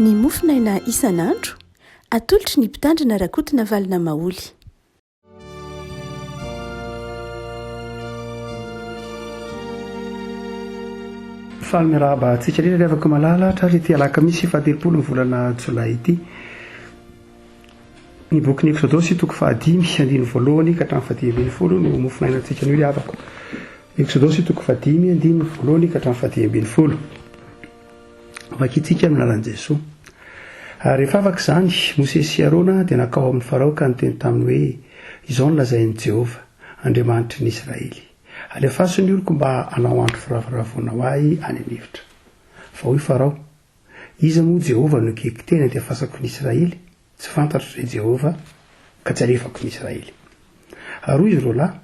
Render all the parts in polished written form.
Ny mofonaina isan'andro, atolotry ny Mpitandrina Rakotonavalona Maholy. Faly miarahaba antsika rehetra ry havako malala hatratra ity alakamisy fahatelopolo ny volana jolay ity. Ny bokin'ny Eksodosy toko fahadimy andininy voalohany ka hatramin'ny fahadimy ambin'ny folo no mofonainantsika anio ry havako. Eksodosy toko fahadimy andininy voalohany ka hatramin'ny fahadimy ambin'ny folo. Vakintsika amin'ny anaran'i Jesoa. Ary rehefa afaka izany, Mosesy sy Arona dia nankao amin'i Farao ka niteny taminy hoe, Izao no lazain'i Jehovah, Andriamanitry ny Israely, Alefaso ny oloko mba hanao andro firavoravoana ho ahy any an'efitra. Fa hoy Farao, Iza moa Jehovah no ekeko teny handefasako ny Israely? Tsy fantatro izay Jehovah, ka tsy alefako ny Israely. Ary hoy izy roalahy,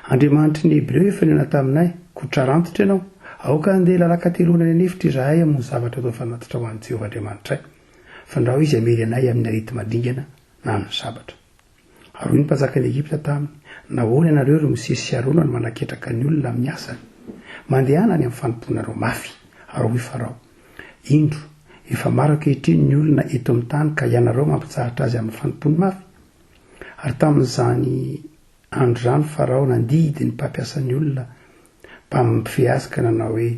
Andriamanitry ny Hebreo efa nihaona taminay, koa trarantitra ianao. Aoka handeha lalan-kateloana any an'efitra izahay hamono zavatra atao fanatitra ho an'i Jehovah Andriamanitray, fandrao izy hamely anay amin'ny areti-mandringana na amin'ny sabatra. Ary hoy ny mpanjakan'i Egypta taminy, Nahoana ianareo, ry Mosesy sy Arona, no manaketraka ny olona amin'ny asany? Mandehana any amin'ny fanompoanareo mafy. Ary hoy Farao, Indro, efa maro ankehitriny ny olona eto amin'ny tany ka ianareo mampitsahatra azy amin'ny fanompoany mafy. Ary tamin'izany andro izany Farao nandidy ny mpampiasa ny olona mbamin'ny mpifehy azy ka nanao hoe,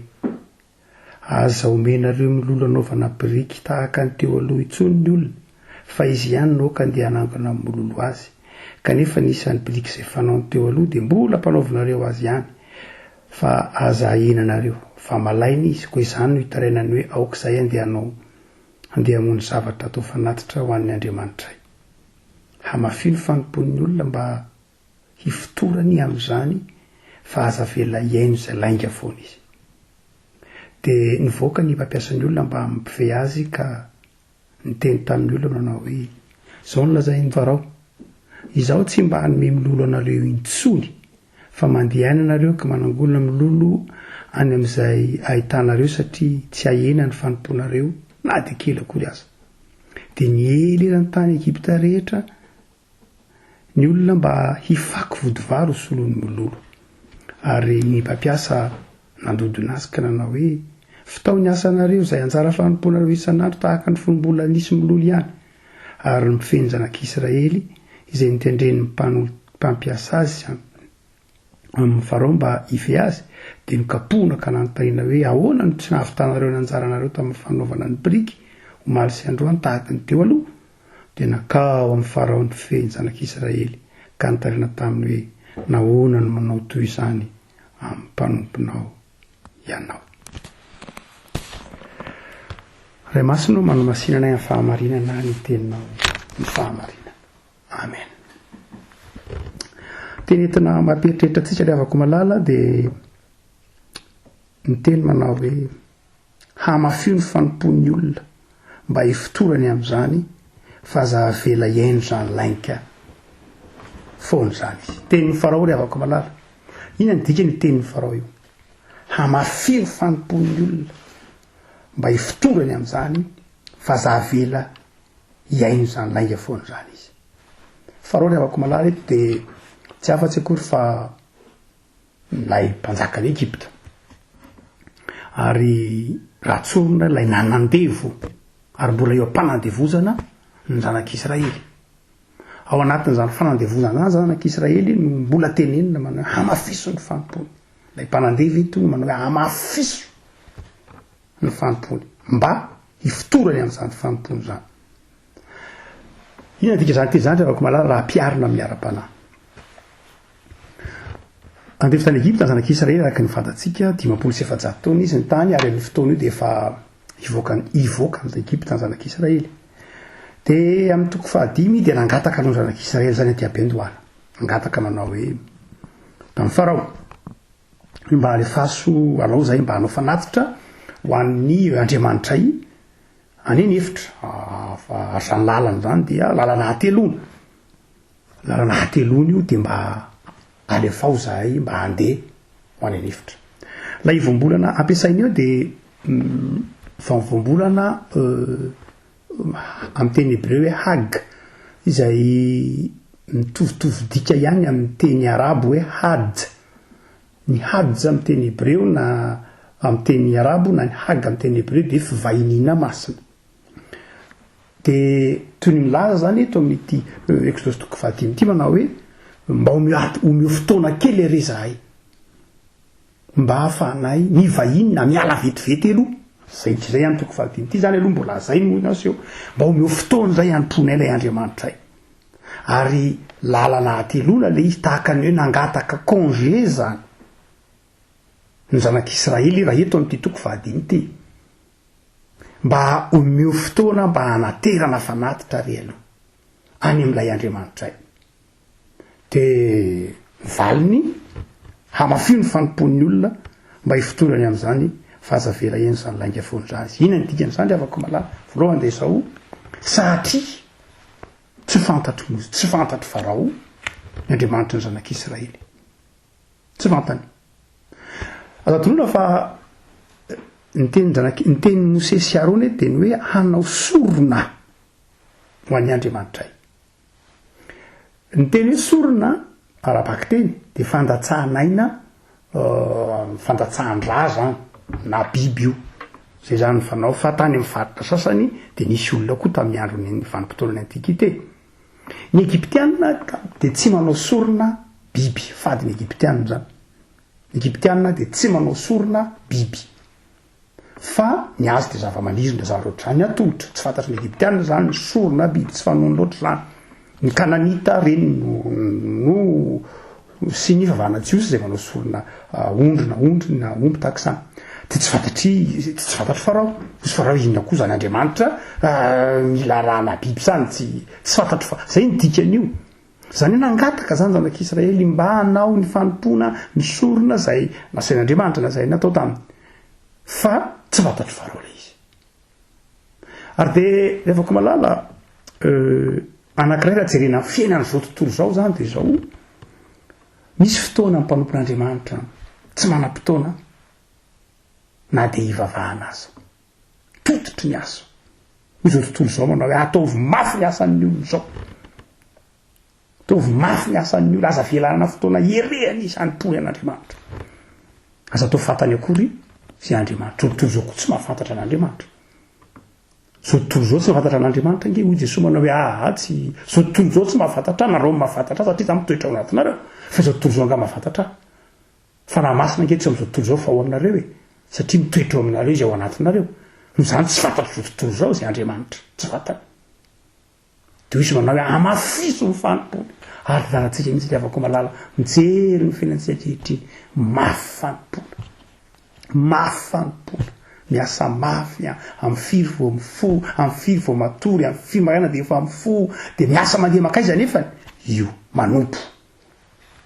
Aza omenareo mololo anaovana biriky tahaka ny teo aloha intsony ny olona, fa izy ihany no aoka andeha hanangona mololo azy. Kanefa ny isan'ny biriky izay fanaony teo aloha dia mbola ampanaovinareo azy ihany, fa aza ahenanareo, fa malaina izy, koa izany no itarainany hoe aoka izahay andeha hanao handeha hamono zavatra atao fanatitra ho an'ny Andriamanitray. Hamafio ny fanompoan'ny olona mba hifotorany amin'izany fa aza avela hihaino izay lainga foana izy. Dia nivoaka ny mpampiasa ny olona mba hampifehy azy ka niteny tamin'ny olona nanao hoe, Izao no lazain'i Farao, Izaho tsy mba hanome mololo anareo intsony, fa mandehana ianareo ka manangona mololo any amin'izay ahitanareo satria tsy hahena ny fanompoanareo na dia kely akory aza. Dia niely eran'ny tany Egypta rehetra ny olona mba hifaky vodivary ho solon'ny mololo. Ary ny mpampiasa nandodona azy ka nanao hoe, Fitao ny asanareo, izay anjara fanompoanareo isan'andro tahaka ny fony mbola nisy mololo ihany. Ary ny mpifehy ny zanak'Israely, izay notendren'ny mpampiasa azy amin'i Farao mba hifehy azy, dia nokapohina ka nanontaniana hoe, Ahoana no tsy nahavitanareo ny anjaranareo tamin'ny fanaovana ny biriky, omaly sy androany, tahaka ny teo aloha? Dia nankao amin'i Farao ny mpifehy ny zanak'Israely, ka nitaraina taminy hoe, Nahoana no manao toy izany amin'ny mpanomponao ianao? Ray Masina ô, manamasina anay amin'ny fahamarinana ny teninao ny fahamarinana. Amen. Teny entina mampieritreritra antsika ry havako malala dia ny teny manao hoe hamafio ny fanompoan'ny olona mba hifotorany amin'izany fa aza avela hihaino izany lainga foana izany izy. Tenin'ny Farao ry havako malala. Inona ny dikany io tenin'ny Farao io? Hamafio ny fanompoan'ny olona mba hifotorany amin'izany fa aza avela hihaino izany lainga foana izany izy. Farao ry havako malala eto dia tsy afa-tsy akory fa ilay mpanjakan'i Egypta. Ary raha tsorina ilay nanandevo ary mbola eo am-panandevozana ny zanak'Israely. Ao anatin'izany fanandevozana izany zanak'Israely no mbola tenenina manao hoe hamafiso ny fanompoany. Ilay mpanandevo eto no manao hoe hamafiso ny fanompoany mba hifotorany amin'izany fanompoany izany. Inona dika izany teny izany ry havako malala raha ampiharina amin'ny ara-panahy? Andevo tany Egypta ny zanak'Israely araka ny fantatsika, 450 taona izy ny tany ary amin'io fotoana io dia efa hivoaka hivoaka an'i Egypta ny zanak'Israely. Dia amin'ny toko fahadimy dia nangataka ny zanak'Israely izany aty am-piandohana. Nangataka manao hoe tamin'i Farao hoe mba alefaso alao zahay mba hanao fanatitra ho an'ny Andriamanitray any an'efitra. Ary izany lalana izany dia lalana hateloana. Lalana hateloana io dia mba alefao zahay mba handeha ho any an'efitra. Ilay voambolana ampiasaina eo dia voambolana amin'ny teny hebreo hoe hag izay mitovitovy dika ihany amin'ny teny arabo hoe had. Ny hadj amin'ny teny hebreo na amin'ny teny arabo na ny hag amin'ny teny hebreo dia fivahiniana masina. Dia toy ny milaza izany eto amin'ity Eksodosy toko fahadimy ity manao hoe, mba omeo omeo fotoana kely are izahay mba hahafahanay mivahiny na miala vetivety aloha. Izay izay ihany toko fahadimy ity izany aloha mbola izay no aseho. Mba omeo fotoana izay hanompoanay ilay Andriamanitray. Ary lalana hateloana ilay izy tahaka ny hoe nangataka congé izany ny zanak'Israely raha eto amin'ity toko fahadimy ity. Mba omeo fotoana mba hanaterana fanatitra re aloha any amin'ilay Andriamanitray. Dia valiny, hamafio ny fanompoan'ny olona mba hifotorany amin'izany fa aza avela heno izany lainga foana izany. Inona ny dikan'izany ry havako malala? Voalohany dia izao, satria tsy fantatr'i Mosesy, tsy fantatr'i Farao ny Andriamanitry ny zanak'Israely. Tsy fantany. Azo adinoina fa ny tenin-janak'i, ny tenin'i Mosesy sy Arona eto dia ny hoe hanao sorona ho an'ny Andriamanitray. Ny teny hoe sorona ara-bakiteny dia fandatsahan'aina, fandatsahan-drà zany na biby io. Zay zany ny fanao fa tany amin'ny faritra sasany dia nisy olona koa tamin'ny andron'ny vanim-potoanan'ny Antiquité. Ny Egyptiana dia tsy manao sorona biby, fady ny Egyptiana izany. Ny Egyptiana dia tsy manao sorona biby. Fa ny azy dia zava-maniry na zavatra ohatr'izany atolotra. Tsy fantatry ny Egyptiana izany ny sorona biby, tsy fanaony loatra izany. Ny Kananita ireny no, no sy ny fivavahana jiosy izay manao sorona ondry na ondry na omby tahaka izany. Dia tsy fantatry, tsy fantatry Farao. Hoy Farao, inona koa izany Andriamanitra mila rà-na biby izany, tsy, tsy fantatro fa, izay ny dikan'io. Izany hoe nangataka izany zanak'Israely mba hanao ny fanompoana, ny sorona izay nasain'Andriamanitra na izay natao taminy. Fa tsy fantatry Farao ilay izy. Ary dia rehefa koa malala, anankiray raha jerena ny fiainan'izao tontolo izao izany dia izao, misy fotoana ny mpanompon'Andriamanitra tsy manam-potoana na dia hivavahana aza. Tototry ny asa. Hoy izao tontolo izao manao hoe ataovy mafy ny asan'ny olona izao. Ataovy mafy ny asan'ny olona, aza avelanana fotoana hierehana izy hanompoany an'Andriamanitra. Aza atao fantany akory izay Andriamanitra. Izao tontolo izao koa tsy mahafantatra an'Andriamanitra. Izao tontolo izao tsy mahafantatra an'Andriamanitra ange, hoy Jesoa manao hoe aa tsy, izao tontolo izao tsy mahafantatra ahy, nareo no mahafantatra ahy satria izaho mitoetra ao anatinareo. Fa izao tontolo izao angaha mahafantatra ahy? Fanahy Masina ange tsy ao amin'izao tontolo izao fa ao aminareo e, satria mitoetra ao aminareo izy ao anatinareo. Noho izany tsy fantatr'izao tontolo izao izay Andriamanitra, tsy fantany. Dia hoy izy manao hoe hamafiso ny fanompoana. Ary lalantsika mihitsy ry havako malala, mijery ny fiainantsika ankehitriny, mafy fanompoana. Mafy fanompoana. Miasa mafy, amin'ny firy vao mifoha, amin'ny firy vao matory, amin'ny firy maraina dia efa mifoha, dia miasa mandeha mankaiza nefany? Io, manompo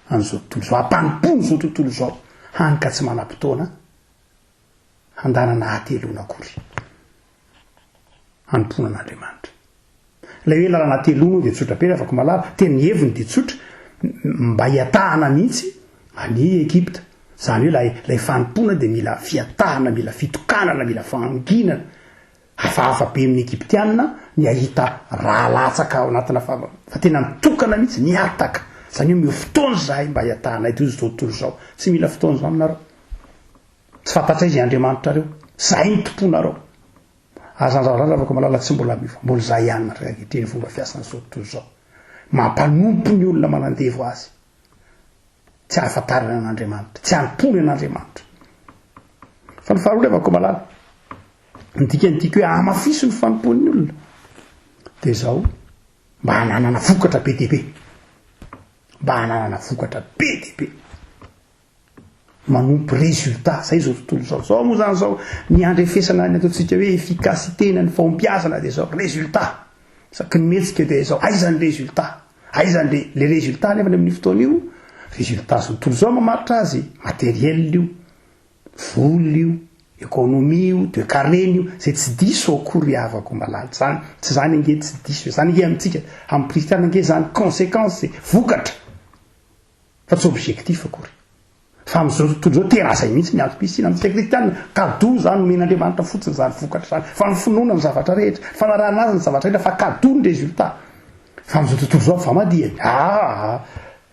an'izao tontolo izao, ampanompoana izao tontolo izao, hany ka tsy manam-potoana handanana hateloana akory hanompoana an'Andriamanitra. Ilay hoe lalana hateloana io dia tsotra be ry havako malala, tena ny heviny dia tsotra, mba hiatahana mihitsy any Egypta. Izany hoe ilay ilay fanompoana dia mila fiatahana, mila fitokanana, mila fahanginana. Hafahafa be amin'ny Egyptiana ny hahita rà latsaka ao anatina fa fa tena mitokana mihitsy, mihataka. Izany hoe omeo fotoana izahay mba hiatahanay toy izao tontolo izao. Tsy mila fotoana izany nareo. Tsy fantatray izay Andriamanitrareo. Zahay no tomponareo. Ary zany zavatra zany ravako malala tsy mbola miova. Mbola izay ihany mandrakizay ankehitriny ny fomba fiasan'izao tontolo izao. Mampanompo ny olona manandevo azy. Tsy ahafantarany an'Andriamanitra. Tsy anompoany an'Andriamanitra. Fa ny faharoa ravako malala, ny dikan'ny tiako hoe hamafiso ny fanompoan'ny olona dia izao, mba hananana vokatra be dia be. Mba hananana vokatra be dia be. Manompo résultat, zay zao tontolo zao. Zao moa zany zao, ny handrefesana ny ataontsika hoe efficacité na ny fahombiazana dia zao, résultat. Isaky ny mihetsika dia zao, aiza ny résultat? Aiza ny le résultat nefa amin'io fotoana io, résultat zao tontolo zao mamaritra azy, matériel io, vola io, économie io, toekarena io, zay tsy diso akory havako malala. Zany, tsy zany ange tsy diso e, zany ange amintsika, amin'ny kristiana ange zany conséquence e, vokatra. Fa tsy objectif akory. Fa amin'izao tontolo izao tena izay mihitsy ny antom-pisiana amintsika kristiana. Cadeau izany omen'Andriamanitra fotsiny izany vokatra izany. Fa ny finoana ny zavatra rehetra, ny fanarahana azy ny zavatra rehetra fa cadeau ny résultat. Fa amin'izao tontolo izao famadihany. Aa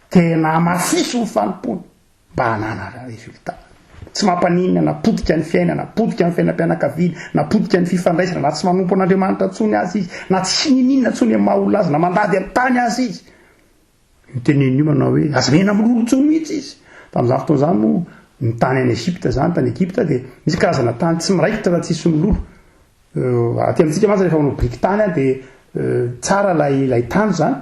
tena hamafiso ny fanompoana mba hananana résultat. Tsy mampaninona na potika ny fiainana, na potika ny fiainam-pianakaviana, na potika ny fifandraisana, na tsy manompo an'Andriamanitra intsony aza izy, na tsy n'inon'inona intsony amin'ny maha olona azy, na mandady amin'ny tany aza izy. Io teneniny io manao hoe, aza mena mololo intsony mihitsy izy. Tamin'izany fotoana izany moa, ny tany any Egypta izany, tany Egypta dia misy karazana tany tsy miraikitra raha tsisy mololo. Aty amintsika mantsy rehefa manao biriky tany dia tsara ilay ilay tany izany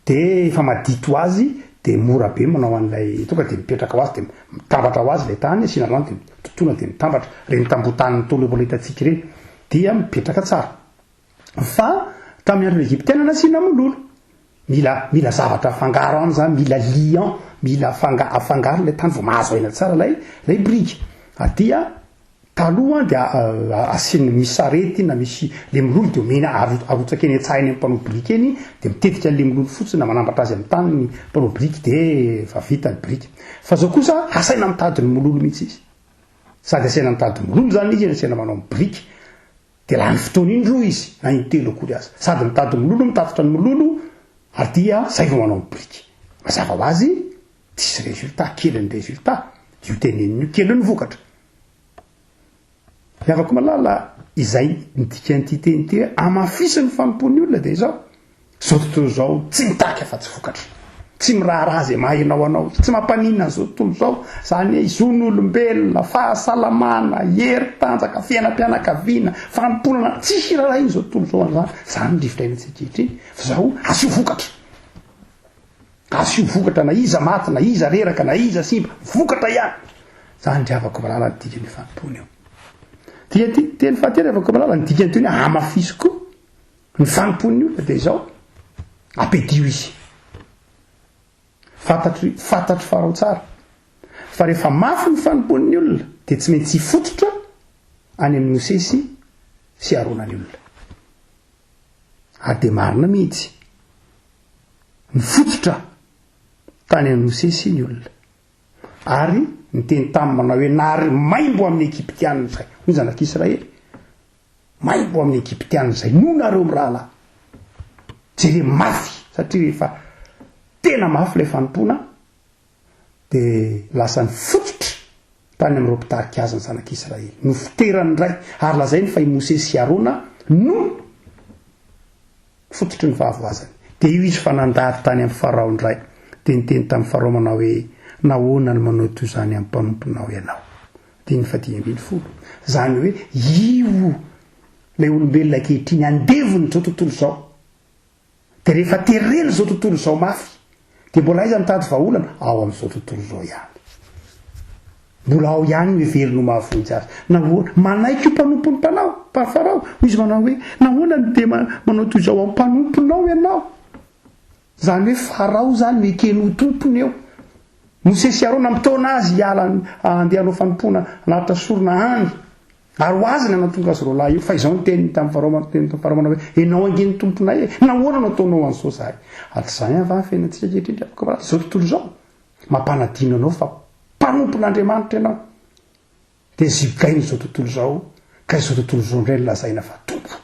dia efa madity ho azy dia mora be manao an'ilay tonga dia mipetraka ho azy dia mitambatra ho azy ilay tany asiana rano dia totoina dia mitambatra ireny tamboho tany ntaolo mbola hitantsika ireny dia mipetraka tsara fa tamin'ny andron'ny Egyptiana nasiana mololo mila mila zavatra afangaro any izany mila liant mila afanga afangaro ilay tany vao mahazo aina tsara ilay ilay biriky ary dia Taloha dia asiany misy sarety na misy le mololo dia omena arotsaka eny an-tsaha eny amin'ny mpanao biriky eny dia mitetika an'le mololo fotsiny na manambatra azy amin'ny tany ny mpanao biriky dia efa vita ny biriky. Fa zao kosa asaina mitady ny mololo mihitsy izy. Sady asaina mitady mololo izany izy no asaina manao ny biriky. Dia lany fotoana indroa izy na intelo akory aza. Sady mitady mololo mitatitra ny mololo ary dia zay vao manao ny biriky. Mazava ho azy tsisy résultat, kely ny résultat. Io teneniny io, kely ny vokatra. Ry havako malala, izay ny dikan'ity teny ity hoe hamafiso ny fanompoan'ny olona dia izao, izao tontolo izao tsy mitaky afa-tsy vokatra, tsy miraharaha izay maha ianao anao, tsy mampaninona an'izao tontolo izao, izany hoe zon'olombelona, fahasalamana, hery, tanjaka, fiainam-pianakaviana, fanompoana, tsisy iraharahian'izao tontolo izao an'izany, izany ny rivotra iainantsika ankehitriny, fa izao asio vokatra. Asio vokatra na iza maty na iza reraka na iza simba, vokatra ihany! Zany ry havako malala ny dikan'io fanompoana io. Dikan'ity teny fahatelo ry havako malala, ny dikan'ny teny hoe hamafiso koa ny fanompoan'ny olona dia izao, ampiadio izy. Fantatry fantatry Farao tsara fa rehefa mafy ny fanompoan'ny olona dia tsy maintsy hifototra any amin'i Mosesy sy Arona ny olona. Ary dia marina mihitsy. Nifototra tany amin'i Mosesy ny olona, ary niteny taminy manao hoe, Nary maimbo amin'ny Egyptiana izay, hoy ny zanak'Israely, maimbo amin'ny Egyptiana izay, noho nareo mirahalahy. Jereo mafy, satria rehefa tena mafy ilay fanompoana, dia lasa nifototra tany amin'ireo mpitarika azy ny zanak'Israely. Nofoterany indray, ary lazainy fa i Mosesy sy Arona no fototry ny fahavoazany. Dia io izy fa nandady tany amin'i Farao indray, dia niteny tamin'i Farao manao hoe, Nahoana no manao toy izany amin'ny mpanomponao ianao? Andininy fahadimy ambin'ny folo. Izany hoe io ilay olombelona ankehitriny andevon'izao tontolo izao. Dia rehefa terena izao tontolo izao mafy, dia mbola aiza mitady vahaolana? Ao amin'izao tontolo izao ihany. Mbola ao ihany no heveriny ho mahavonjy azy. Nahoana? Manaiky ho mpanompon'ny mpanao, Farao. Hoy izy manao hoe, Nahoana no dia manao toy izao amin'ny mpanomponao ianao? Izany hoe Farao izany no ekeny ho tompony eo. Mosesy sy Arona mitaona azy hiala handeha hanao fanompoana hanatitra sorona any. Ary ho azy ny hanatonga azy roalahy io. Fa izao ny teniny tamin'i Farao, teniny tamin'i Farao manao hoe, Ianao ange ny tomponay e! Nahoana no ataonao an'izao izahay? Ary tsy izany ihany va ny fiainantsika ankehitriny, ry havako malala? Izao tontolo izao mampanadino anao fa mpanompon'Andriamanitra ianao. Dia zigaina izao tontolo izao, ka izao tontolo izao indray no lazaina fa tompo.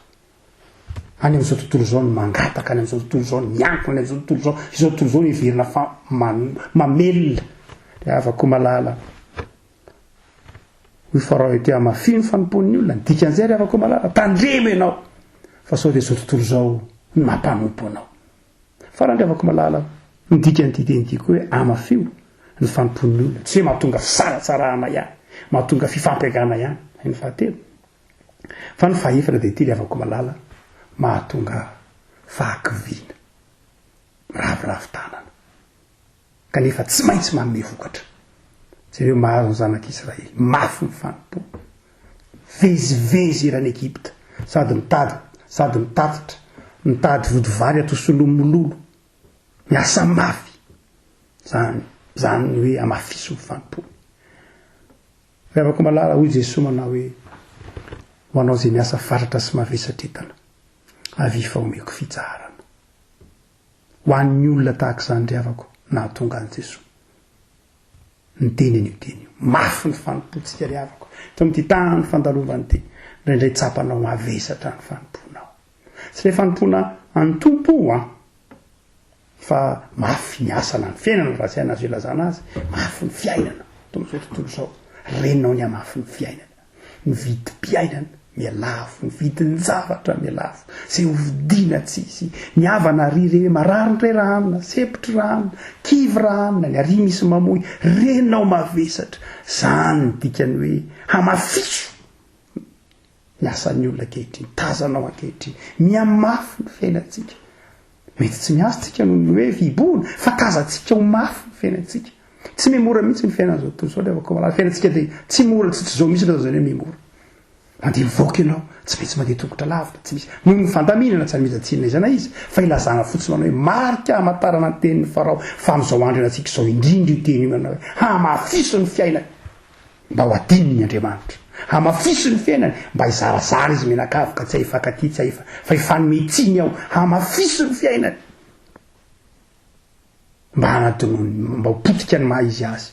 Any amin'izao tontolo izao ny mangataka, any amin'izao tontolo izao ny miankina, any amin'izao tontolo izao, izao tontolo izao no heverina fa mamelona. Ry havako malala, hoy Farao ety hamafy ny fanompoan'ny olona, ny dikan'izay ry havako malala, tandremo ianao fa sao dia izao tontolo izao no mampanompo anao. Farany ry havako malala, ny dikan'ity teny ity koa hoe hamafio ny fanompoan'ny olona, tsy hoe mahatonga fisaratsarahana ihany, mahatonga fifampiangana ihany, izay ny fahatelo. Fa ny fahefatra dia ity ry havako malala, mahatonga fahakiviana, miraviravy tanana. Kanefa tsy maintsy manome vokatra. Jereo mahazo ny zanak'Israely, mafy ny fanompoana. Vezivezy eran'i Egypta, sady mitady, sady mitatitra, mitady vodivary ato soloa mololo. Miasa mafy. Zany, zany ny hoe amafiso ny fanompoana. Ry havako malala, hoy Jesoa manao hoe, ho anao izay miasa fatratra sy mavesatra entana, avia fa omeko fitsaharana. Ho an'ny olona tahaka izany ry havako, nahatonga an'i Jesoa niteny an'io teny io. Mafy ny fanompoantsika ry havako. Eto amin'ity tany fandalovana ity, indraindray tsapanao mavesatra ny fanompoanao. Tsy ilay fanompoana an'ny Tompo an, fa mafy ny asa na ny fiainana raha tsy azo ilazana azy, mafy ny fiainana eto amin'izao tontolo izao. Renao ny hamafin'ny fiainana. Ny vidim-piainana mihalafo, ny vidin-javatra mihalafo, izay ho vidiana tsy hisy. Ny havana ary re, marary ndray raha hanina, sempotra raha hanina, kivy raha hanina, ny ary misy mamoy, renao mavesatra. Izany ny dikan'ny hoe hamafiso ny asan'ny olona ankehitriny, tazanao ankehitriny. Mihamafy ny fiainantsika. Mety tsy miasa tsika noho ny hoe fihibohana, fa tazantsika ho mafy ny fiainantsika. Tsy mimora mihitsy ny fiainan'izao tontolo izao, rehefa koa malala. Fiainantsika dia tsy mora, tsy tsy izao mihitsy no lazaina hoe mimora. Mandeha mivoaka ianao, tsy maintsy mandeha tongotra lavitra, tsy misy. Noho ny fandaminana tsy hanomezan-tsiny na iza na iza, fa ilazana fotsiny manao hoe marika hamantarana ny tenin'i Farao, fa amin'izao andro iainantsika izao indrindra io teny io manao hoe hamafiso ny fiainana. Mba ho adinony Andriamanitra. Hamafiso ny fiainany, mba hizarazara izy mianakavy ka tsy hahifankatia, tsy hahifa, fa hifanome tsiny ao. Hamafiso ny fiainany. Mba hanadinoany, mba ho potika ny maha izy azy,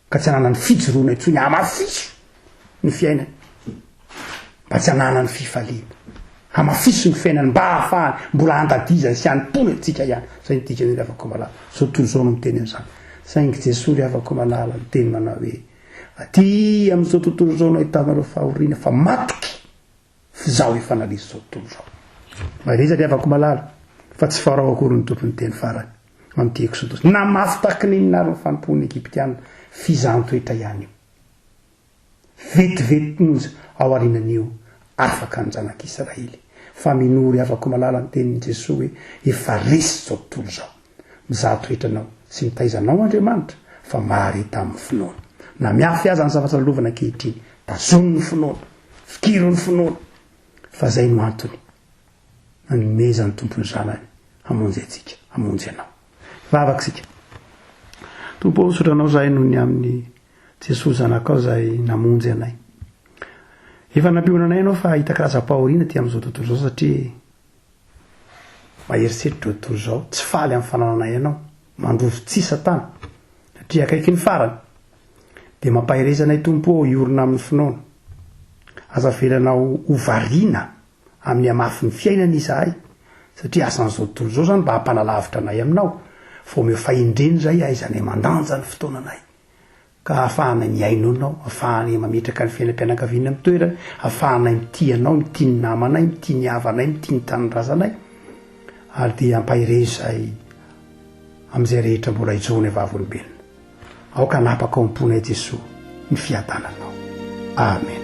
ka tsy hananany fijoroana intsony. Hamafiso ny fiainany, mba tsy hananany fifaliana. Hamafiso ny fiainany, mba hahafahany mbola handadizany sy hanompoany antsika ihany. Izay no dikany ry havako malala. Izao tontolo izao no miteny an'izany. Saingy Jesoa ry havako malala miteny manao hoe, Aty amin'izao tontolo izao no ahitanareo fahoriana fa matoky f'izaho efa nandresy izao tontolo izao. Mahereza ry havako malala fa tsy Farao akory no tompon'ny teny farany amin'ity Eksodosy. Na mafy tahaky ny inona ary ny fanompoan'ny Egyptiana, fizahan-toetra ihany io. Vetivety monja ao aorianan'io afaka ny zanak'Israely. Fa minoa ry havako malala ny tenin'i Jesoa hoe efa resy izao tontolo izao. Mizaha toetra anao sy mitaiza anao Andriamanitra fa mahareta amin'ny finoana. Na miafy aza ny zavatra lalovana ankehitriny, tazony ny finoana, fikiro ny finoana fa izay no antony nanomezan'ny Tompo ny Zanany hamonjy antsika, hamonjy anao. Hivavaka isika. Tompo ô, misaotra Anao izahay noho ny amin'ny Jesoa Zanakao izay namonjy anay. Efa nampionona anay Ianao fa hahita karazam-pahoriana aty amin'izao tontolo izao satria mahery setra izao tontolo izao, tsy faly amin'ny fanananay Ianao, mandroso tsy Satana satria akaiky ny farany. Dia mampahereza anay Tompo ô hiorina amin'ny finoana. Aza avelanao ho variana amin'ny hamafin'ny fiainana izahay satria asan'izao tontolo izao izany mba hampanalavitra anay aminao fa omeo fahendrena izahay ahaizanay mandanja ny fotoananay ka ahafahanay mihaino anao, ahafahanay mametraka ny fiainam-pianakaviana amin'ny toerany, ahafahanay mitia anao, mitia ny namanay, mitia ny havanay, mitia ny tanindrazanay ary dia ampaherezo izahay amin'izay rehetra mbola hijoroanay vavolombelona. Aoka hanapaka ao am-ponay Jesoa ny fiadananao. Amen.